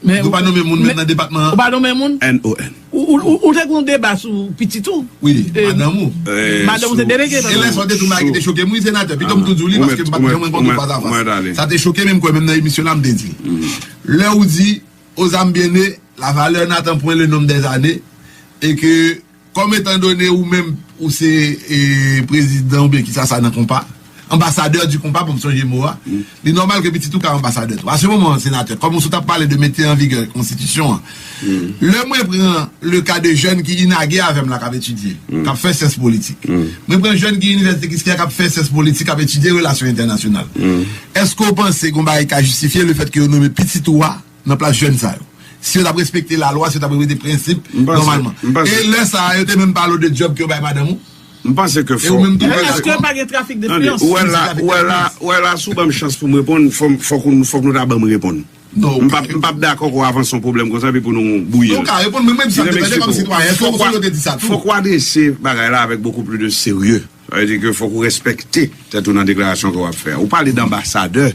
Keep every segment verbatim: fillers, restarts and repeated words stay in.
Men nou pa nonmen moun menm nan depatman an. Ou pa nonmen moun? N O N. Ou, ou, ou, ou te gen yon deba sou pitit ou? Wi, madanm ou. Madanm ou se delege? E lè sa w te tou bagay ki te choke m, wi, senatè. Pito m tou di w li, paske m pa t janm rankontre w fas a fas. Sa te choke m, m kwè menm nan emisyon la, m te di l. Lè ou di, aux âmes bien-nées, la valeur n'attend point le nombre des années, e ke kòm etan done ou menm, ou se, e, prezidan oubyen kisa sa nan konpa, anbasadè di konpa, pou m sonje mo a, li nòmal ke pitit ou ka anbasadè tou. A se moman an, senatè, kòm ou sot ap pale de mete an vigè konstitisyon an, lè mwen pran le ka de jèn ki inage avè m la k ap etidye, k ap fè syans politik, mwen pran jèn ki inivèsite Kiskeya k ap fè syans politik, k ap etidye relasyon entènasyonal, èske w panse gen yon bagay ki ka jistifye lefètke yo nonmen pitit ou a nan plas jèn sa yo? Si yo t ap respekte lalwa, si yo t ap respekte prensip, nòmalman. E lè sa a, yo te menm pale w de djòb ke yo bay madanm ou? M panse ke fò. E ou menm tou? Èske pa gen trafik de fiyans? Ou wè la, ou wè la, ou wè la, si w ban m chans pou m reponn, fò, fòk ou, fòk nou ta ban m reponn. Non, m p ap, m p ap dakò ke w avanse yon pwoblèm konsa, epi pou nou bouyi l. Ou ka reponn, men mwen di sa m te tande kòm sitwayen. Èske ou sonje yo te di sa tou? Fòk w adrese bagay la avèk beaucoup plus de sérieux. Sa vle di ke fòk ou respekte tèt ou nan deklarasyon ke w ap fè a. Ou pale de anbasadè.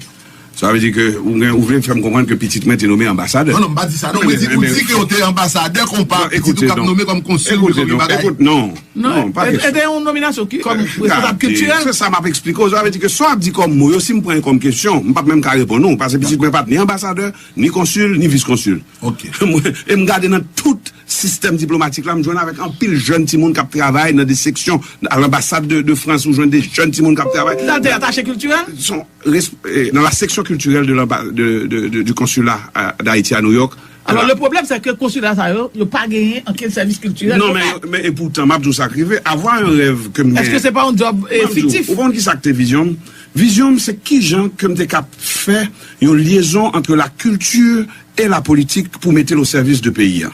Sa vle di ke ou gen, ou vle fè m konprann ke pitit mwen te nonmen anbasadè. Non, non, m pa di sa, non. Mwen di, ou di ke w te anbasadè konpa, pitit ou k ap nonmen kòm konsil, kòm yon bagay. Ekoute, non. Non, pa kesyon. E te yon nominasyon ki, kòm responsab kiltirèl. Se sa m ap eksplike w. Sa vle di ke sa w ap di kòm mo yo, si m pran yo kòm kesyon, m p ap menm ka reponn ou, paske pitit mwen pa t ni anbasadè, ni konsil, ni vis konsil. Mwen, e m gade nan tout sistèm diplomatik la, m jwenn avèk anpil jèn timoun k ap travay nan de seksyon, a lanbasad de, de Frans, ou jwenn de jèn timoun k ap travay. Sa te atache kiltirèl? Son, res-, eh, dans la section culturelle de l'amba-, de, de, de, du consulat, euh, d'Haïti à New York. Alò, le pwoblèm, se ke konsila sa yo, yo pa genyen ankenn sèvis kiltirèl. Non, men, men epoutan, m ap di w sa k rive, avoir un rêve ke m genyen. Èske se pa yon djòb, eh, fiktif? Ou konn ki sa k te vizyon m? Vizyon m, se kijan ke m te ka fè yon liaison entre la culture et la politique pou mete l o sèvis de peyi a.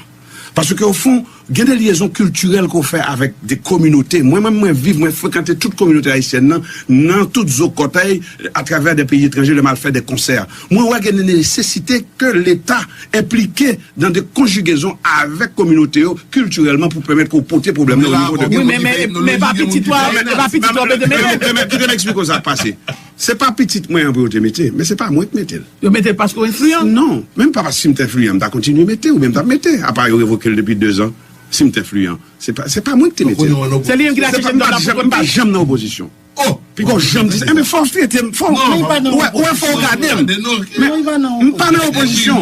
Paske, o fon, gen de lyezon kiltirèl ke w fè avèk de kominote. Mwen menm, mwen viv, mwen frekante tout kominote ayisyèn nan, nan tout zo kòtèy, atravè de peyi etranje, lè m al fè de konsè. Mwen wè gen de nesesite ke Leta enplike nan de konjigezon avèk kominote yo kiltirèlman pou pèmèt ke w pote pwoblèm nan o nivo de peyi. Wi, men, men, men pa pitit ou a, men pa pitit ou a, men, men, men, kite m eksplike w sa k pase. Se pa pitit mwen an pou yo te mete, men se pa mwen k mete l. Yo mete l paske w enfliyan? Non, menm pa paske si m te enfliyan, m ta kontinye mete, oubyen m t ap mete. Apa yo revoke l depi dezan, si m te enfliyan. Se pa, se pa mwen ki te mete l. Se li menm ki t ap chèche dòla pou kont li? M pa janm nan opozisyon. Oh! Piga w janm di, enben fò w fete m, fò w, ou wè, ou wè, fò w gade m. Men m pa nan opozisyon.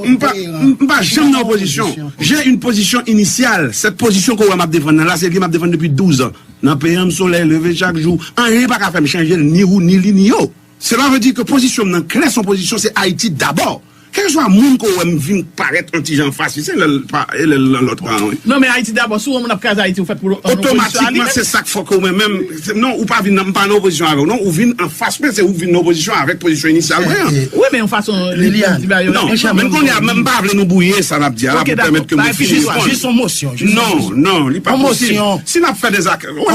M pa, m pa janm nan opozisyon. J'ai une position initiale. Cette position ke w wè m ap defann nan la, se li m ap defann depi douz an. Nan peyi an, m solèy leve chak jou. Anyen pa ka fè m chanje l, ni ou, ni li, ni yo. Cela veut dire que pozisyon m nan klè, se yon pozisyon, se Ayiti dabò. Kèlkeswa moun ke w wè m vin parèt yon ti jan anfas li, se lè l pa, e lè l nan lòt ran, wi. Non, men Ayiti dabò, si w wè moun ap kraze Ayiti, ou fèt pou opozisyon a li menm. Otomatikman, se sa k fè ke w menm, se, non, ou pa vin nan, m pa nan opozisyon avè w, non, ou vin anfas mwen, se ou vin nan opozisyon avèk pozisyon inisyal mwen an. Wi, men yon fason, Liliane. Non, men kounye a, men m pa vle nou bwouye sa n ap di a la pou pèmèt ke moun fini reponn. Jis yon mosyon, jis yon mosyon. Non, non, li pa posib. Si n ap fè dezak, wè, wè,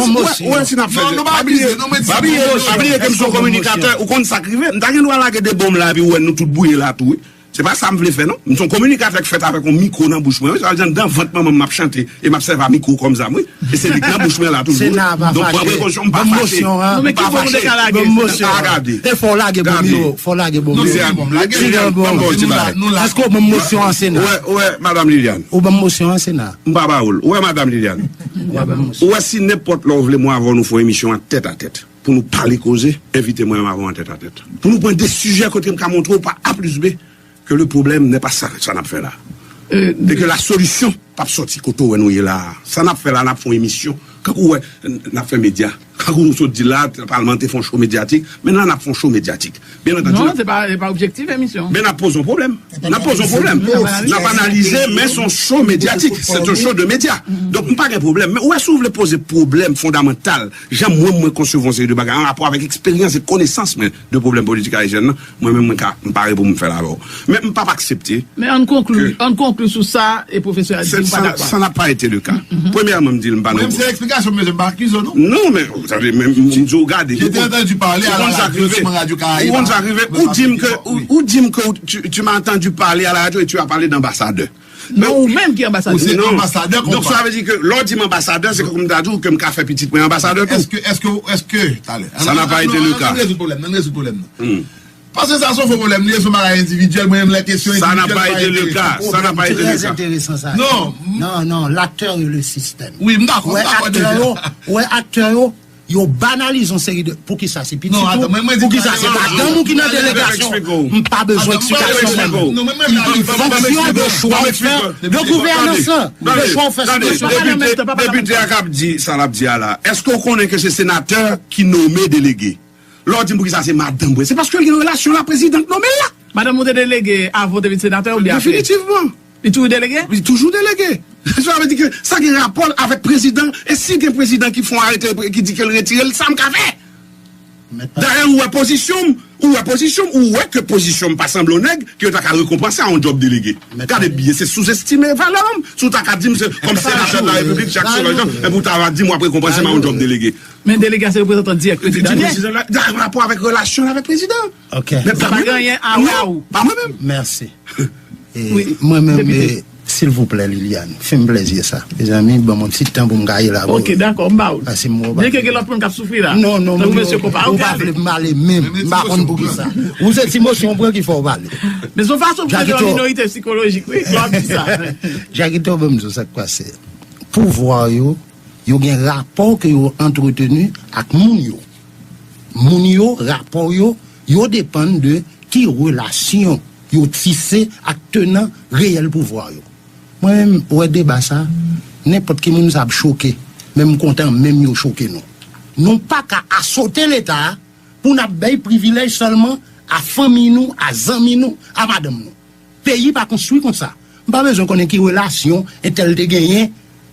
wè, si n ap fè de, pa bliye, pa bliye, pa bliye ke m se yon kominikatè, ou konn sa k rive, m ta gen dwa lage de bonm la, epi ou wè nou tout bwouye la tou, wi. Se pa sa m vle fè, non. M se yon kominikatè k fèt avèk yon mikwo nan bouch mwen, wi. Sa vle di, anndan vant manman m, m ap chante, e m ap sèvi a mikwo kòm zam, wi. E se li k nan bouch mwen la toujou. Donk, pran prekosyon, m pa fache. M pa fache. Ban m mosyon an. Pa gade. E fò w lage bonm yo, fò w lage bonm yo. Liliane, ban m ba w ti bagay. Èske w ban m mosyon an Sena? Ou wè, ou wè, Madam Liliane. Ou ban m mosyon an Sena? M pa ba ou l. Ou wè, Madam Liliane. Ou wè, si nenpòt lè w vle mwen avè w nou fè yon emisyon an tèt a tèt, pou nou pale koze, envite mwen menm avè w an tèt a tèt. Pou nou pran de sijè kote m ka montre w pa A plis B ke le problème n'est pas ça, sa n ap fè la. E ke la solution p ap sòti kote w wè nou ye la a. Sa n ap fè la, n ap fè yon emisyon. Kankou w wè, n ap fè medya. Kankou nou sot di la, Palman te fè yon cho medyatik, men la n ap fè yon cho medyatik. Byen antandi, non, se pa, se pa objektif emisyon. Men n ap poze yon pwoblèm. N ap poze yon pwoblèm. N ap analize, men se yon cho medyatik. Se yon cho de medya. Donk, m pa gen pwoblèm. Men ou wè, si w vle poze pwoblèm fondamantal, jan mwen, mwen konsevwa yon seri de bagay an rapò avèk eksperyans e konesans mwen de pwoblèm politik ayisyèn nan, mwen menm, mwen ka, m pare pou m fè l avè w. Men m p ap aksepte. Men ann konkli, ann konkli sou sa, e pwofesè a di ou pa dakò. Ça n'a pas été le cas. Premyèman, m di l m pa nan. Mwen, se eksplikasyon m bezwen, m pa akize w, non. Non, men, sa vle, men, m di w gade. Ou konn sa k rive, ou konn sa k rive, ou di m ke, ou, ou di m ke ou, tu, tu m'as entendu parler à la radio et tu as parlé d'ambassadeur. Non, ou menm ki anbasadè. Ou se anbasadè konpa. Donk, sa vle di ke lè w di m anbasadè, se kòm m ta di w ke m ka fè pitit mwen anbasadè tou. Èske, èske, èske, talè. Ça n'a pas été le cas. Ann rezoud pwoblèm nan, ann rezoud pwoblèm nan. Paske sa se yon fo pwoblèm, li se yon bagay endividyèl, mwen menm lè kesyon endividyèl pa enterese. Sa n'a pas été le cas. Très intéressant sa. Non. Non, non, l'acteur et le système. Wi, m dakò, Ou wè m dakò aktè yo, deja. ou wè aktè yo, yo banalize yon seri de. Poukisa se pitit Non, atann, mwen, mwen di ou? Poukisa se non, madanm ou ki nan non, delegasyon? non, M pa bezwen Atann, mwen pa eksplikasyon bezwen mwen. Non, mwen menm la, Li mwen pa fonksyon de chwa ou fè, de gouvènans lan, de chwa ou fè sou kesyon. Depite a k ap di sa l ap di a la, èske w konnen ke se senatè ki nonmen delege? Lè w di m poukisa se madanm mwen, se paske l gen relasyon la prezidan k nonmen l la. Madanm ou te delege avan ou te vin senatè oubyen apre? Definitivman. Li toujou delege? Li toujou delege. Sa vle di ke sa gen rapò avèk prezidan, e si gen prezidan ki fè yon arete ki di ke l retire l, sa m ka fè. Dayè, ou wè pozisyon m, ou wè pozisyon m, ou wè ke pozisyon m pa sanble yon nèg ke yo ta ka rekonpanse a yon djòb delege. Gade byen, se souzestime valè m. Si w ta ka di m se kòm senatè de la repiblik, Jacques Sauvagejean, epi w ta va di m w ap rekonpanse m a yon djòb delege. Men delege a se reprezantan dirèk prezidan li ye. Prezidan la, gen rapò avèk relasyon l avèk prezidan. Ok. Men pa Pa mwen gen anyen menm. a wè a ou. Pa mwen menm. Mèsi. E, Wi, mwen menm, depite. e, silvouplè, Liliane, fè m plèzi sa. Mezanmi, ban m yon ti tan pou m gaye la. Ok, dakò, m ba ou l. Pase m wè w Byen ke pale. gen lòt moun k ap soufri la. Non, non, Tankou non, mesye Kopa. ou Ok, pa ale. Vle m pale menm. M pa konn poukisa. Ou se ti mesye, yon pran ki fè w pale. Men se yon fason pou Jackito. Yon minorite sikolojik, wi, lè w ap di sa. Jackito, ban m di w sa k pase. Pouvwa yo, yo gen rapò ke yo antreteni ak moun yo. Moun yo, rapò yo, yo depann de ki relasyon yo tise ak tenan reyèl pouvwa yo. Mwen menm, wè deba sa, nenpòt ki moun sa ap choke, men m kontan menm yo choke nou. Nou pa ka asote Leta a pou n ap bay privilèj sèlman a fanmi nou, a zanmi nou, a madanm nou. Peyi pa konstwi konsa. M pa bezwen konnen ki relasyon entèl te genyen,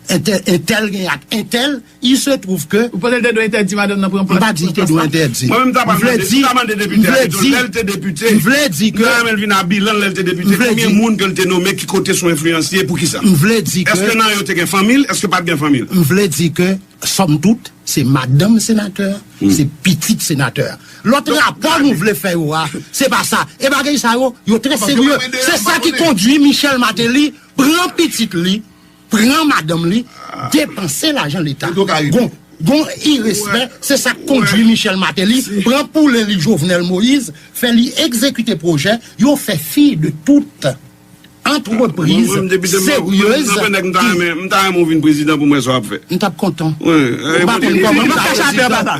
entèl, entèl genyen ak entèl. Il se trouve que Ou panse l te dwe entèdi madanm nan pran M pa di li te dwe entèdi. Mwen menm, m ta pral mande, m ta mande depite a pito, lè l te depite, M vle di m ke ta renmen l vin a bilan lè l te depite, M vle konbyen di- moun ke l te nonmen ki kote sou enfliyansye, poukisa? M vle di ke Èske nan yo te gen fanmi l? Èske pa t gen fanmi l? M vle di ke, sòm tout, se madanm senatè, se pitit senatè. Lòt rapò nou vle fè yo a, se pa sa. E bagay sa yo, yo trè serye. Se sa ki kondwi Michel Martelly pran pitit li, pran madanm li, depanse lajan Leta. Gon, gon irespè, se sa k kondwi Michel Martelly pran poulen li Jovenel Moïse, fè li egzekite pwojè, yo fè fi de tout antrepriz seryez. M ta renmen ou vin prezidan pou m wè sa w ap fè. M t ap kontan. Ou pa konn kòman.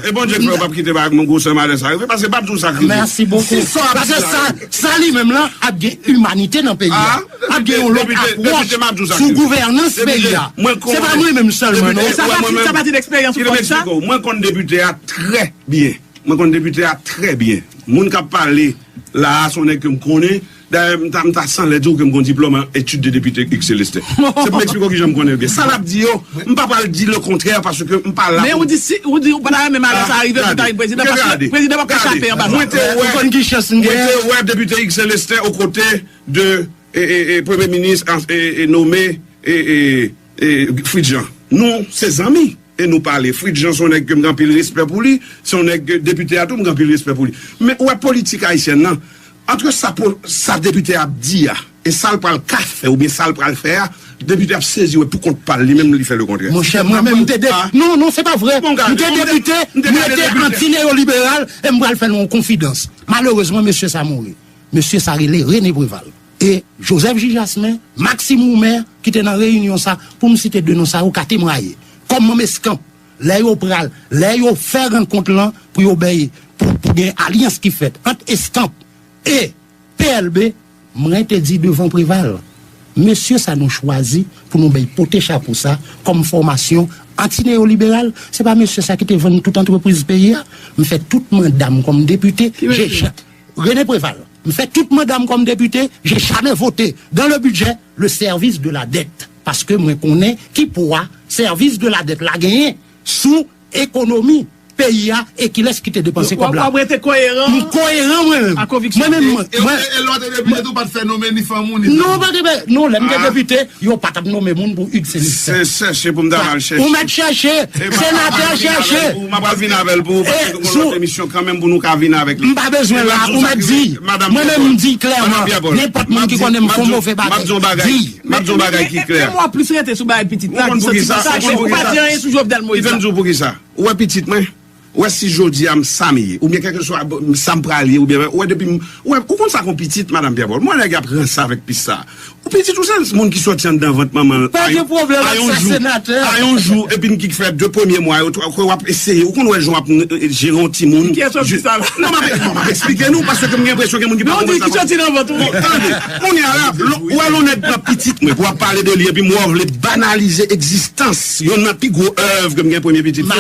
E Bondye k fè w p ap kite bagay mwen gwosè malè sa rive, paske m ap di w sa k rive. Mèsi bokou. Paske sa, sa li menm lan ap gen imanite nan peyi a. Ap gen yon lòt apwòch sou gouvènans peyi a. Se pa mwen menm sèlman non. Sa pati, sa pati de eksperyans ou konn sa? Mwen konn depite a trè byen. Mwen konn depite a trè byen. Moun k ap pale la a se yon nèg ke m konnen. Dayè, m ta, m ta san lè di w ke m gen yon diplòm an etid de depite Hugues Célestin. Se pou m eksplike w kijan m konnen l byen. Sa l ap di yo, m pa pral di lekontrè paske m pa la. Men ou di si, ou di ou pa ta renmen malè sa rive pou ta vin prezidan paske prezidan p ap ka chape anba sa. Mwen te wè, Ou konn ki chans m mwen gen? Te wè depite Hugues Célestin okote de e, e, e, premye minis e, e, nome e, e, e, Fritz Jean. Nou se zanmi. E nou pale. Fritz Jean se yon nèg ke m gen anpil respè pou li. Se yon nèg ke depite a tou, m gen anpil respè pou li. Men ou wè politik ayisyèn nan, antre sa, sa depite a ap di a e sa l pral ka fè oubyen sa l pral fè a, depite a ap sezi wè pou kont pa l, li menm li fè lekontrè. Monchè, mwen menm m te de... Non, non, se pa vre. M te depite, m rete anti-neyoliberal e m pral fè nou yon konfidans. Malerezman, mesye sa mouri. Mesye sa rele René Préval. E Joseph J. Jasmin, Maxime Roumer, ki te nan reyinyon sa, pou m site de non sa yo, ka temwaye. Kòm manm Eskanp, lè yo pral, lè yo fè rankont lan pou yo bay, pou, pou gen alyans ki fèt ant Eskanp e P L B, mwen te di devan Preval, mesye sa nou chwazi pou nou bay pote chapo sa kòm fòmasyon anti-neyoliberal, se pa mesye sa ki te vann tout antrepriz peyi a? M fè tout manda m kòm depite, j'ai ja- René Préval, m fè tout manda m kòm depite, j'ai jamais voté dans le budget le service de la dette. Paske mwen konnen ki pwa service de la dette la genyen sou ekonomi peyi a e kilès ki te depanse kòb la. W ap rete koyeran. M koyeran mwen menm. A konviksyon. Mwen menm mwen. E, e, e lè w te depite tou, pa t fè nonmen ni fanm ou ni zanmi. Non, pa te fè. Non, lè m te depite, yo pa t ap nonmen moun pou Hugues Célestin. Se chèche pou m ta al chèche. Ou mèt chèche, senatè chèche. M ap al vin avè l pou ou, paske nou gon lòt emisyon kanmenm pou nou ka vin avèk li. M pa bezwen la, ou mèt di. Mwen menm m di klèman, nenpòt moun ki konnen m fè yon move bagay, di. M ap di yon bagay ki klè. Fè mwen plis rete sou bagay pitit la, ki santi sa chache. Ou pa di anyen sou Jovenel Moïse. Kite m di w poukisa. Ou wè pitit mwen? Ou wè si jodi a m sa m ye, oubyen kèlkeswa sa m pral ye, oubyen, ou wè depi m, ou wè, ou konn sa k yon pitit, madanm Pyè Pòl. M wè nèg y ap ranse avèk pis sa. Ou pitit ou se moun ki sòti anndan vant manman l. Pa gen pwoblèm ak sa, senatè. A yon jou, epi n ki fè de premye mwa yo, twa, w ap eseye, ou konn wè jan w ap jere yon timoun. Kiyès w ap di sa la? Non, m ap, m ap eksplike nou, paske m gen enpresyon gen moun ki pa konprann sa. Ki sòti nan vant ou. Bon, tande, kounye a la, ou wè lè yon nèg pran pitit mwen, pou w ap pale de li, epi m wè w vle banalize egzistans youn nan pi gwo èv ke m gen, premye pitit mwen,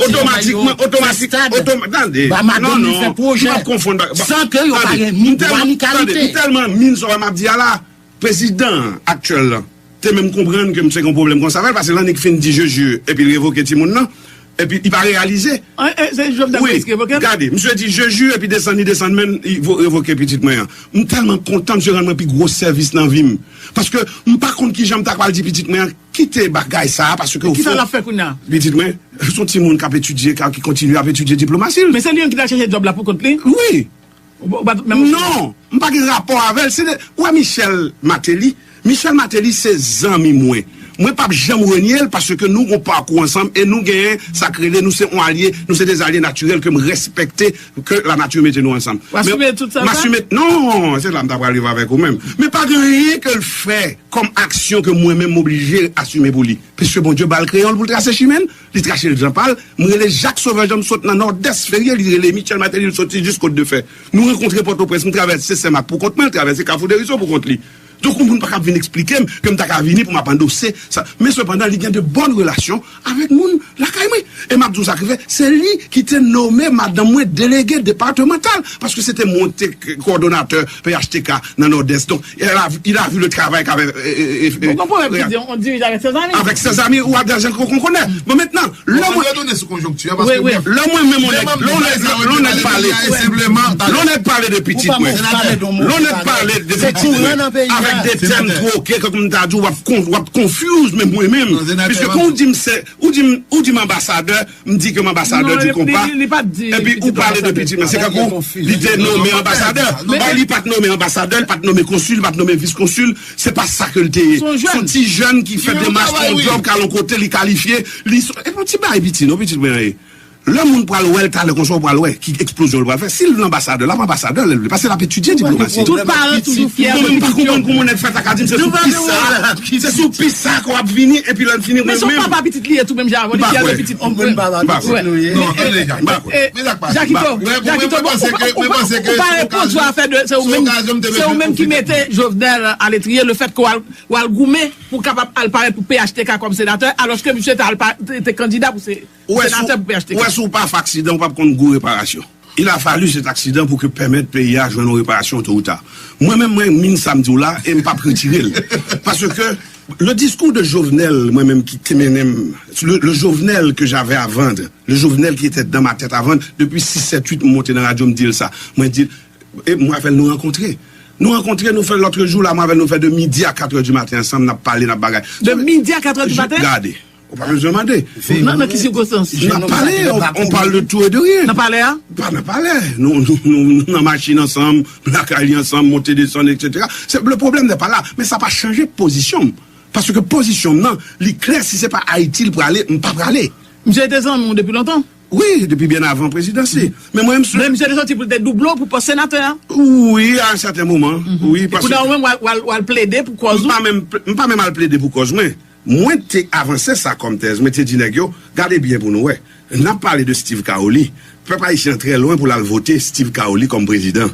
otomatikman, otomatikman, otomatikman, tande, non, non, m p ap konfonn bagay. San ke yo pa gen ni dwa ni kalite. M tèlman min sa w wè m ap di a la, prezidan aktyèl lan te menm konprann ke m se gen yon pwoblèm konsa avè l, paske l annik fin di je jure, epi l revoke timoun nan, epi li pa reyalize. Wi, gade, misye di je jure, epi desann, li desann men l, li vo-, revoke pitit mwen an. M tèlman kontan, misye rann mwen pi gwo sèvis nan vi m. Paske m pa konn kijan m ta pral di pitit mwen an, kite bagay sa a, paske o fon, pitit mwen, se yon timoun k ap etidye, k ap, ki kontinye ap etidye diplomasi l. Men se li menm ki t al chèche djòb la pou kont li? Wi. Ou pa, ou pa tout menm. Non, m pa gen rapò avè l. Se de, ou wè Michel Martelly? Michel Martelly se zanmi mwen. Mwen p ap janm renye l paske nou gon pakou ansanm e nou genyen sa k rele nou se yon alye, nou se de alye natirèl ke m respekte, ke lanati mete nou ansanm. W asime tout sa? M asime, non, se la m ta pral rive avèk ou menm. Men pa gen anyen ke l fè kòm aksyon ke mwen menm m oblije asime pou li. Piske Bondye ba l kreyon l pou l trase chimen l, li trase l jan pa l. M rele Jacques Sauveur, jan m sot nan Nòdès Ferye, li rele Michel Martelly, l soti jis Kot de Fè. Nou rankontre Pòtoprens, m travèse Senmak pou kont mwen, l travèse Kafou Deriso pou kont li. Donk, yon moun pa ka vin eksplike m ke m ta ka vini pou m ap andose sa. Men sepandan, li gen de bòn relasyon avèk moun lakay mwen. E m ap di w sa k rive, se li ki te nome madanm mwen delege depatmantal, paske se te mwen te kowòdonatè P H T K nan Nòdès. Donk, il a, il a vu le travail qu'avait, euh, euh, euh, Bon, konprann, euh, ki di, on dirige avec ses amis. Avec ses amis ou avec des gens qu'on connaît. Bon, maintenant, lè mwen, lè mwen menm, lè yon nèg, lè yon nèg pale, lè yon nèg pale de pitit mwen, lè yon nèg pale de pitit mwen, avèk de tèm twoke, kòm m ta di, w ap kon-, w ap confuse menm mwen menm. Piske kan w di m se, ou di m, ou di m anbasadè, m di ke m anbasadè di konpa, epi ou pale de pitit mwen, se kankou li te nonmen anbasadè. Bay li pa t nonmen anbasadè, li pa t nonmen konsil, li pa t nonmen vis konsil, se pa sa ke l te ye. Se yon ti jèn ki fè demach pou yon djòb, k al yon kote, li kalifye, li, epi yon ti bagay piti, non, pitit mwen an ye. Lè moun pral wè l talè konsa, ou pral wè ki eksplozyon l pral fè. Si l vle anbasadè, l ap anbasadè lè l vle, paske l ap etidye diplomasi. Tout paran toujou fyè de pitit yo. Mwen menm, m pa konprann kouman nèg fè ta ka di m se sou pis sa, se sou pis sa ke w ap vini, epi lè n fini, mwen menm. Men se yon papa pitit li ye tou menm jan avè w, li fyè de pitit li. M pa kwè. M pa kwè. Non, tande, Jakito. Jakito, bon, ou pa, ou pa, ou pa reponn sou afè de, se ou menm, se ou menm ki mete Jovenel aletriye, le fèt ke w al, w al goumen pou w kapab al parèt pou P H T K kòm senatè, alòske misye te al pa, te, te kandida pou se Ou wè sou, senatè pou P H T K. Ou wè si w pa fè aksidan, ou p ap konn gou reparasyon. Il a fallu cet accident pour que pèmèt peyi a jwenn yon reparasyon tôt ou tard. Mwen menm, mwen min sa m di w la, e m p ap retire l. Paske le discours de Jovenel, mwen menm ki te mennen m, le, le Jovenel que j'avais à vendre, le Jovenel qui était dans ma tête à vendre, depuis six, sept, huit, m monte nan radyo, m di l sa. Mwen di l, e mwen avè l nou rankontre. Nou rankontre, nou fè lòt jou la, mwen avè l nou fè de midi a kat è di maten ansanm, n ap pale, n ap bagay. De midi a kat è di maten? Gade. Ou pa bezwen mande. Nan, nan ki sikonstans? N ap pale, on, on parle de tout et de rien. Nan palè a? Pa nan palè. Nou, nou, nou, nou nan machin ansanm, lakay li ansanm, monte desann, et cetera. Se, le problème n'est pas là. Men sa pa chanje pozisyon m. Paske pozisyon m nan, li klè, si se pa Ayiti l prale, m pa prale. Misye te zanmi w depi lontan? Wi, depi byen avan prezidansi. Men mwen, m sou... Men misye te soti pou l te double w pou pòs senatè a? Wi, a yon sèten moman. Wi, paske... Kounye a ou menm, w al, w al, w al plede pou kòz ou? M pa menm, m pa menm al plede pou kòz mwen. Mwen te avanse sa kòm tèz. Mwen te di nèg yo, gade byen pou nou wè. N ap pale de Steve Caroli. Pèp ayisyen an trè lwen pou l al vote Steve Caroli kòm prezidan.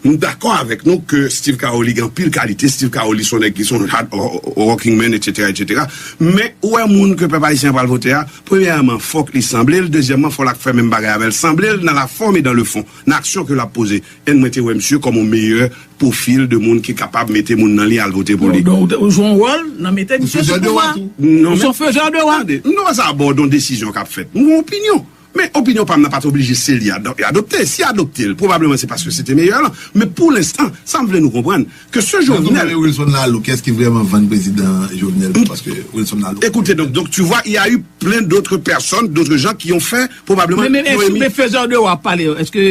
M dakò avèk nou ke Steve Caroli gen anpil kalite. Steve Caroli se yon nèg ki se yon hard working man, et cetera, et cetera. Men, ou wè moun ke pèp ayisyen an pral vote a, premyèman, fòk li sanble l. Dezyèmman, fò l ak fè menm bagay avè l. Sanble l dans la forme et dans le fond, nan aksyon ke l ap poze. E mwen te wè misye kòm yon meyè pwofil de moun ki kapab mete moun nan li al vote pou li. Donk, ou jwe yon wòl nan mete misye sou pouvwa. Ou se yon faiseur de roi. Tande, m nan sa abòd yon desizyon k ap fèt. M gen yon opinyon. Men opinyon pa m nan pa t oblije se li adopte. Si adopte l, pwobableman se paske se te meyè lan. Men pou lenstan, sa m vle nou konprann, ke se Jovenel... Nan opinyon Wilson Laloux, kiyès ki vrèman vann prezidan Jovenel? Paske Wilson Laloux... Écoutez, donc, donc, tu vois, il y a eu plein d'autres personnes, d'autres gens qui ont fait, probablement, qui ont émis... Men, men, men faiseur de roi ap pale yo, èske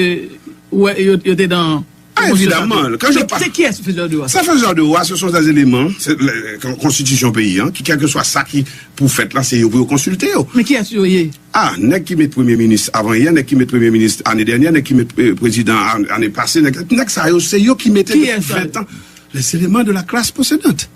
ou wè yo, yo te nan Ah, évidemment, quand je... Mais c'est qui est ce faiseur de roi? Sa faiseur de roi, ce sont des éléments, c'est le, con- constitution pays, hein, qui, quel que soit ça qui pour fête là, c'est eux pour consulter. Eux. Mais qui est-ce que vous voyez? Ah, nèg ki met premye minis avan yè, nèg ki met premye minis ane dènyè, nèg ki met euh, président an- ane pase, nèg, nèg sa yo, se yo ki mete depi vent an. Les éléments de la classe possédante.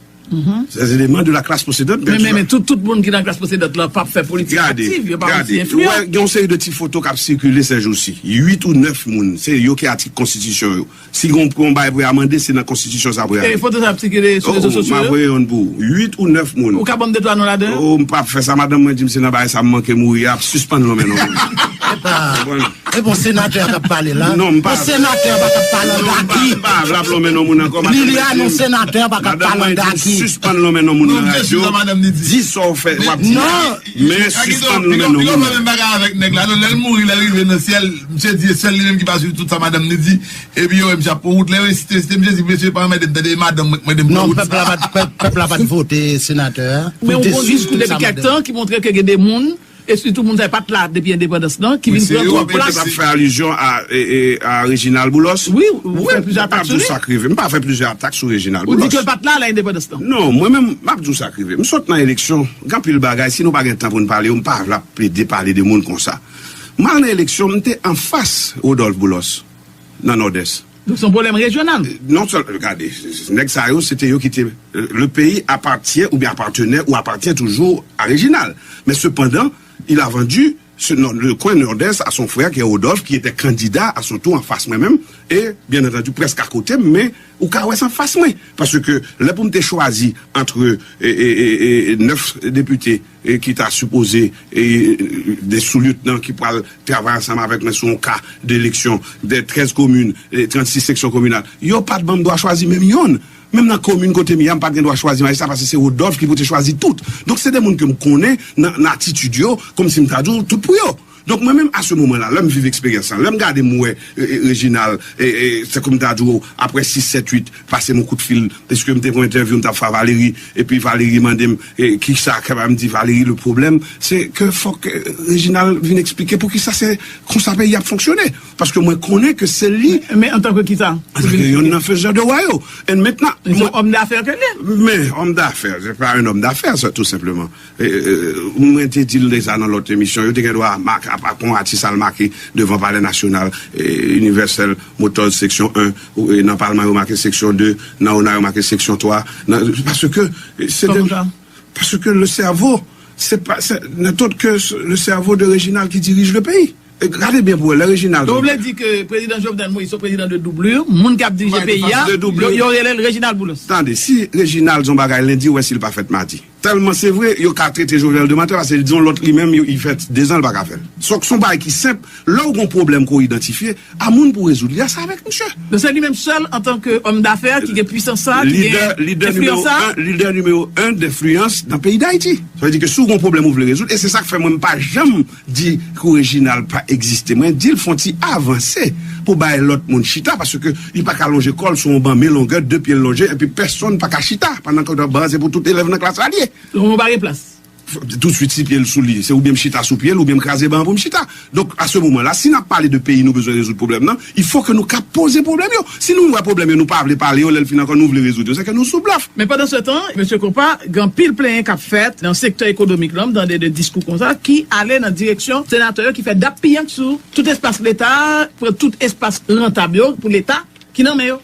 Ces éléments de la classe possédante, bien sûr. Men, men, men tout, tout moun ki nan klas posedant la p ap fè politik aktiv, yo pa yon ti enfliyan. Gade, gen yon seri de ti foto k ap sikile ces jours-ci. Uit ou nèf moun, se yo ki atik konstitisyon yo. Si gon, gon bagay pou amande, se nan konstitisyon sa pou ale. E foto sa ap sikile sou rezo sosyo yo? M ap voye youn pou ou. Uit ou nèf moun. Ou ka ban m de twa non ladan yo? Oh, m p ap fè sa, madanm mwen di m se nan bagay sa m manke mouri a, ap sispann lonmen non moun. Epa. Konprann? E bon, senatè a k ap pale la. Non, m pa. Bon, senatè a pa t ap pale an daki. Non, m pa, m pa vle ap lonmen non moun ankò. Liliane, non, senatè a pa t ap pale an daki. Sispann lonmen non moun nan radyo. Di sa w fè, w ap di. Non. Men sispann lonmen non moun. Yo pa menm bagay avèk nèg la. Non, lè l mouri, lè l rive nan syèl, misye di se sèl li menm ki pa swiv tout sa madanm li di. Epi yo wè misye ap pran wout. Lè yo ensiste, ensiste, misye di mesye pa anmède m, tande, e madanm mwen, mwen, mwen. Non, pèp la pa t, pèp, pèp la pa t vote senatè a. Men yon bon diskou depi kèk tan ki montre ke gen de moun e sitou moun sa yo pa t la depi endepandans lan, ki vin pran twòp plas. Wi, se yo k ap fè alizyon a, e, e, a Reginald Boulos. Wi, ou fè plizyè atak sou li. M pa ap di w sa k rive. M pa fè plizyè atak sou Reginald Boulos. Ou di ke l pa t la lè endepandans lan. Non, mwen menm, m ap di w sa k rive. M sot nan eleksyon, gen anpil bagay, si nou pa gen tan pou n pale yo, m pa vle ap plede pale de moun konsa. M al nan eleksyon, m te anfas Rodolphe Boulos, nan Nòdès. Donk, se yon pwoblèm rejyonal. Non sèl, gade, nèg sa yo, se te yo ki te, le pays appartient ou bien appartenait ou appartient toujours à Réginald. Mais cependant, il a vendu ce, non, le coin Nord-Est à son frère qui est Rodolphe, qui était candidat à son tour en face mwen menm, et bien entendu, presque à côté, men ou ka wè se an fas mwen. Paske lè pou m te chwazi antre e, e, e, e, nèf depite e, ki ta sipoze e, de sou-lieutenant ki pral travay ansanm avèk mwen sou yon ka de eleksyon de trèz komin, e, trannsis seksyon kominal. Yo pa t ban m dwa chwazi menm yonn. Menm nan komin kote m ye a, m pa t gen dwa chwazi majistra paske se Rodolphe ki pou te chwazi tout. Donk se de moun ke m konnen nan, nan atitid yo, kòmsi m ta di w tout pou yo. Donk mwen menm, a se moman la, lè m viv eksperyans lan, lè m gade m wè e, e, Reginald, e, e, se kòm m ta di w, apre sis, sèt, uit, pase m yon kout fil, paske m te pran entèvyou, m t ap fè a Valéry, epi Valéry mande m, e, kisa, ke m di Valéry, le problème, c'est que fòk e, Reginald vin eksplike poukisa se konsa peyi ap fonksyone. Paske mwen konnen ke se li. Men antanke kisa? Antanke yonn nan faiseur de roi yo. And maintenant, se yon homme d'affaires ke li ye. Men, homme d'affaires, c'est pas un homme d'affaires, ça, tout simplement. E, e, mwen te di l deja nan lòt emisyon, yo te gen dwa make, apa, pou yon atis al make devan Palè Nasyonal, e, Universal Motors seksyon en, ou, e, nan Palman yo make seksyon de, nan Ona yo make seksyon twa, nan, paske, e, se de, paske le cerveau, c'est pas, c'est n'importe que le cerveau de Reginald qui dirige le pays. E gade byen pou wè, lè Reginald. Donk, ou vle di ke prezidan Jovenel Moïse se yon prezidan de doublure, moun k ap dirije peyi a, yo, yo rele l Reginald Boulos. Tande, si Reginald di yon bagay lendi, ou wè si l pa fèt madi. Tèlman se vre, yo ka trete Jovenel de mantè, paske li di yon lòt li menm, yo, li fè dezan, li pa ka fè l. Donk, se yon bagay ki senp, lè w gen yon pwoblèm ke w idantifye, a moun pou rezoud li a, se avèk misye. Donk, se li menm sèl, antanke homme d'affaires, ki gen pwisans sa, ki gen enfliyans sa. Lidè, lidè nimewo en, lidè nimewo en denfliyans nan peyi Dayiti. Sa vle di ke si w gen yon pwoblèm ou vle rezoud, e se sa k fè mwen m pa janm di kou Reginald pa egziste. Mwen di l fè yon ti avanse pou bay lòt moun chita, paske li pa ka lonje kò l sou yon ban men longè, de pye l lonje, epi pèsonn pa ka chita, pandan ke ban an se pou tout elèv nan klas la li ye. Donk, ou pa gen plas. Tousuit si pye l sou li, se oubyen m chita sou pye l, oubyen m kraze ban an pou m chita. Donk, a se moman la, si n ap pale de peyi, nou bezwen rezoud pwoblèm nan, il faut que nou ka poze pwoblèm yo. Si nou wè pwoblèm yo, nou pa vle pale yo, lè l fin ankò, nou vle rezoud yo, se ke nou sou blòf. Men pandan se tan, mesye Konpa, gen anpil plenyen k ap fèt nan sektè ekonomik lan, m tande de diskou konsa, ki ale nan direksyon senatè yo ki fè dap piyank sou tout espas Leta, pran tout espas rantab yo pou Leta, ki nan men yo.